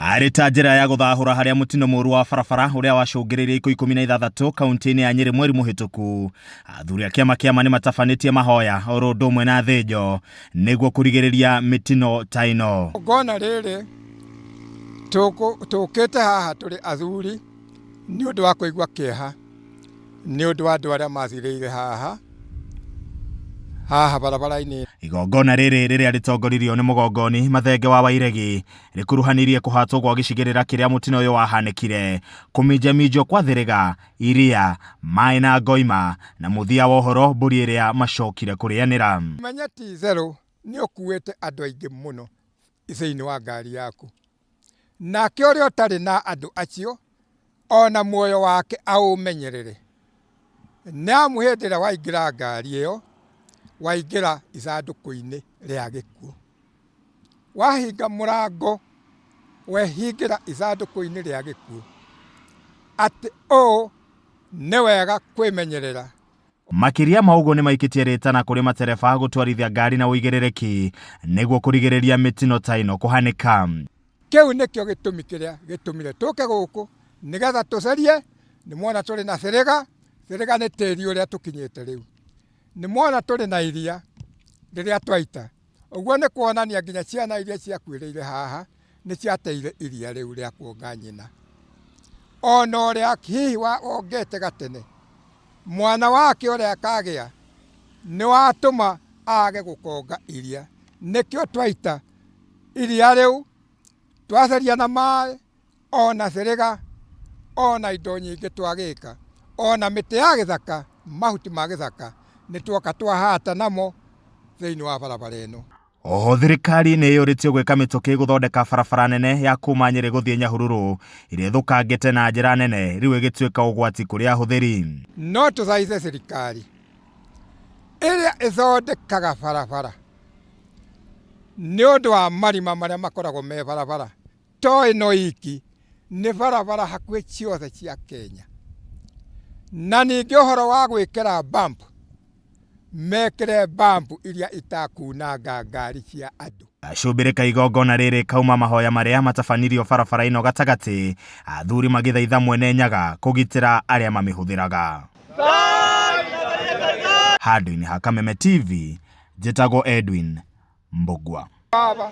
Arĩ ta njĩra ya gũthahũra harĩa mũtino mũru wa barabara ũrĩa wacũngĩrĩirie ikuũ 16 kaunti-inĩ ya Nyĩrĩ mweri mũhĩtũku, athuri a kĩama kĩa ma nĩmatabanĩtie mahoya oro ũndũ ũmwe na thĩnjo nĩguo kũrigĩrĩria mĩtino ta ĩno. Igongona rĩrĩ tũkĩte haha tũrĩ athuri nĩ ũndũ wa kũigua kĩeha nĩ ũndũ wa andũ arĩa mathirĩire haha haha barabara-inĩ. Igongona rĩrĩ rĩrĩa rĩtongoririo nĩ mũgongoni Mathenge wa Wairegi rĩkuruhanirie kũhatwo gwa gĩcigĩrĩra kĩrĩa mũtino ũyũ wahanĩkire, kũminjaminjwo kwa thĩrĩga, iria, maĩ na ngoima, na mũthia wa ũhoro mbũri ĩrĩa macokire kũrĩanĩra. Menye ti itherũ nĩ ũkuĩte andũ aingĩ mũno thĩinĩ wa ngari yaku. Nake ũrĩa ũtarĩ na andũ acio, o na muoyo wake aũmenyerere. Nĩ amu hĩndĩ ĩrĩa waingĩra ngari ĩyo, waingĩra ithandũkũ-inĩ rĩa gĩkuũ. Wahinga mũrango, wehingĩra ithandũkũ-inĩ rĩa gĩkuũ. Atĩ ũũ nĩ wega kwĩmenyerera. Makĩria ma ũguo nĩmaikĩtie rĩtana kũrĩ matereba gũtwarithia ngari na ũigĩrĩrĩki nĩguo kũrigĩrĩria mĩtino ta ĩno kũhanĩka. Kĩu nĩkĩo gĩtũmi kĩrĩa gĩtũmire tũke gũkũ nĩgetha tũcarie. Nĩ mwona tũrĩ na thĩrĩga, thĩrĩga nĩ tĩri ũrĩa tũkinyĩte rĩu. Nĩ mwona tũrĩ na iria rĩrĩa twaita. Ũguo nĩ kuonania nginya ciana iria ciakuĩrĩire haha nĩ ciateire iria rĩu rĩa kuonga nyina. Ona ũrĩa hihi wongete gatene, mwana wake ũrĩa akagĩa nĩ watũma age gũkonga iria. Nĩkĩo twaita iria rĩu, twacaria na maĩ, ona thĩrĩga, ona indo nyingĩ twagĩka, ona mĩtĩ ya gĩthaka, mahuti ma gĩthaka, nĩ tuoka twahata namo thĩinĩ wa barabara ĩno. Oho thirikari nĩ ĩyũrĩtio gwĩka mĩtũkĩ gũthondeka barabara nene ya kuma Nyĩrĩ gũthiĩ Nyahururu ĩrĩa ĩthũkangĩte na njĩra nene rĩu ĩgĩtuĩka ũgwati kũrĩ ahũthĩri. No tũthaithe thirikari ĩrĩa ĩthondekaga barabara nĩ ũndũ wa marima marĩa makoragwo me barabara, to ĩno iki, nĩ barabara hakuhĩ ciothe cia Kenya. Na ningĩ ũhoro wa gwĩkĩra bump, mekĩre bump iria itakunanga ngari cia andũ. Gacumbĩrĩ ka igongona rĩrĩ kauma mahoya marĩa matabanirio barabara ĩno gatagatĩ, athuri magĩthaitha mwene Nyaga kũgitĩra arĩa mamĩhũthĩraga. Handũ-inĩ ha Kameme TV, njĩtagwo Edwin Mbugua. Baba.